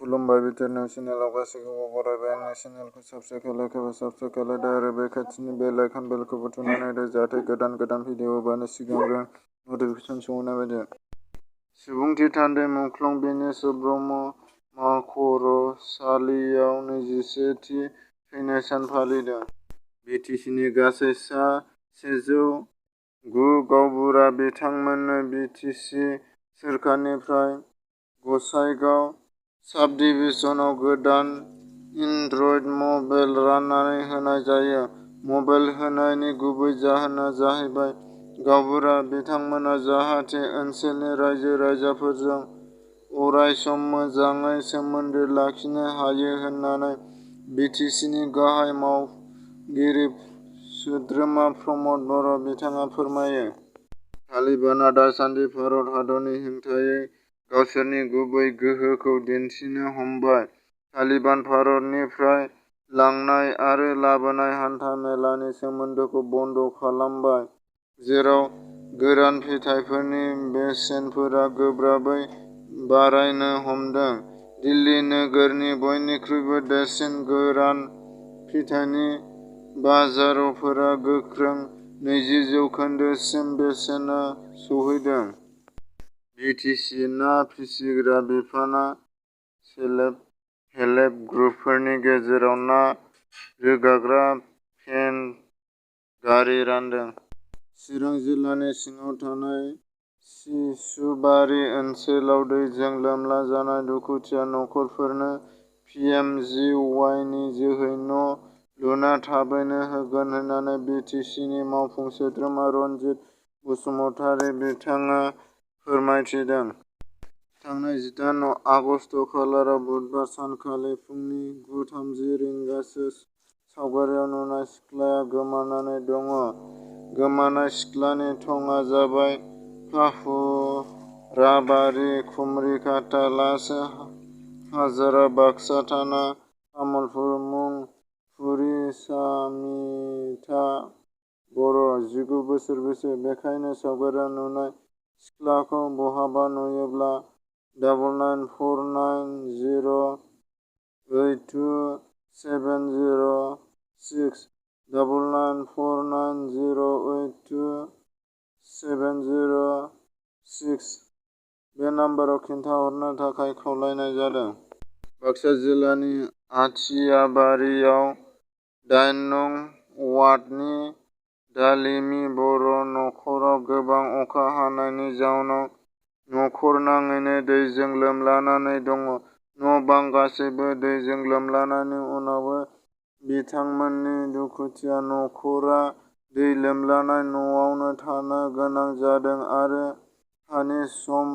खुलुमबाय BTR news चेनेलाव गासैखौबो बरायबाय। आंनि चेनेलखौ साबस्क्राइब खालामदो आरो बे खाथिनि बेल आइकन बेलखौबो थुनानै होदो जाहाथे गोदान भिडिअ हगारनो सिगांग्रो नटिफिकेसन सहैनाय बायदि। सुबुंथि थान्दै मुंख्लं बिनेश ब्रह्म माखरसालियाव 21थि थैनाय सान फालिदों। BTCनि गासै सा 109 गावबुरा बिथांमोननो BTC सोरखारनिफ्राय गसाइगाव साब-डिभिजनाव गोदान एन्ड्रइड मबाइल राननानै होनाय जायो। मबाइल होनायनि गुबै जाहोना जाहैबाय गावबुरा बिथांमोना जाहाथे ओनसोलनि रायजो-राजाफोरजों अरायसम मोजाङै सोमोन्दो लाखिनो हायो होननानै BTCनि गाहाय मावगिरि सोद्रोमा प्रमद बर' बिथाङा फोरमायो। तालिबानआ दासान्दि भारत हादरनि हेंथायै गावसोरनि गुबै गोहोखौ दिन्थिनो हमबाय। तालिबानआ भारतनिफ्राय लांनाय आरो लाबोनाय हान्था-मेलानि सोमोन्दोखौ बन्द खालामबाय, जेराव गोरान फिथाइफोरनि बेसेनफोरा गोब्राबै बारायनो हमदों। दिल्ली नोगोरनि बयनिख्रुइबो देरसिन गोरान फिथाइनि बाजारफोरा गोख्रै 20% सिम बेसेनाव सौहैदों। BTC ना फिसिग्रा बिफानआ सेल्फ हेल्प ग्रुपफोरनि गेजेराव ना रोगाग्रा भेन गारि रानदों। चिरां जिल्लानि सिङाव थानाय सिसुबारि ओनसोलाव दैजों लोमला जानाय दुखुथिया नखरफोरनो PMGYनि जोहै न' लुना थाबैनो होगोन होननानै BTCनि मावफुं सोद्रोमा रनजित बसुमतारी बिथाङा फोरमायथिदों। थांनाय 18 आगस्त खालाराव बुधबार सानखालि फुंनि 9:30 रिंगासो सावगारियाव नुनाय सिख्लाया गोमानानै दङ। गोमानाय सिख्लानि थंआ जाबाय फाहुराबारि, कुमरिकाटा, लासो हाजारा, बाक्सा थाना, तामुलपुर मुं पुरिसामिता बर', 19 बोसोर बैसो। बेनिखायनो सावगारियाव नुनाय सिख्लाखौ बहाबा नुयोब्ला 9949082706 9949082706 बे नाम्बाराव खिन्थाहरनो थाखाय खावलायनाय जादों। बाक्सा जिल्लानि आथियाबारियाव 8 नं वार्डनि दालिमि बर' नखराव गोबां अखा हानायनि जाउनाव नखरनाङैनो दैजों लोमलानानै दङ। न'-बां गासैबो दैजों लोमलांनायनि उनावबो बिथांमोननि दुखुथिया नखरा दै लोमलानाय न'आवनो थानो गोनां जादों आरो हानि सम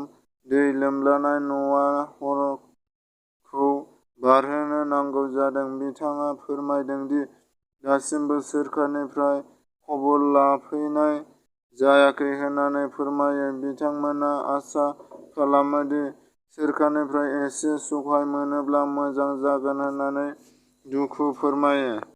दै लोमलानाय न'आ हरखौ बारहोनो नांगौ जादों। बिथाङा फोरमायदों दि दासिमबो सोरखारनिफ्राय खबर लाफैनाय जायाखै होननानै फोरमायो। बिथांमोना आसा खालामो दि सोरखारनिफ्राय एसे सहाय मोनोब्ला मोजां जागोन होननानै दुखु फोरमायो।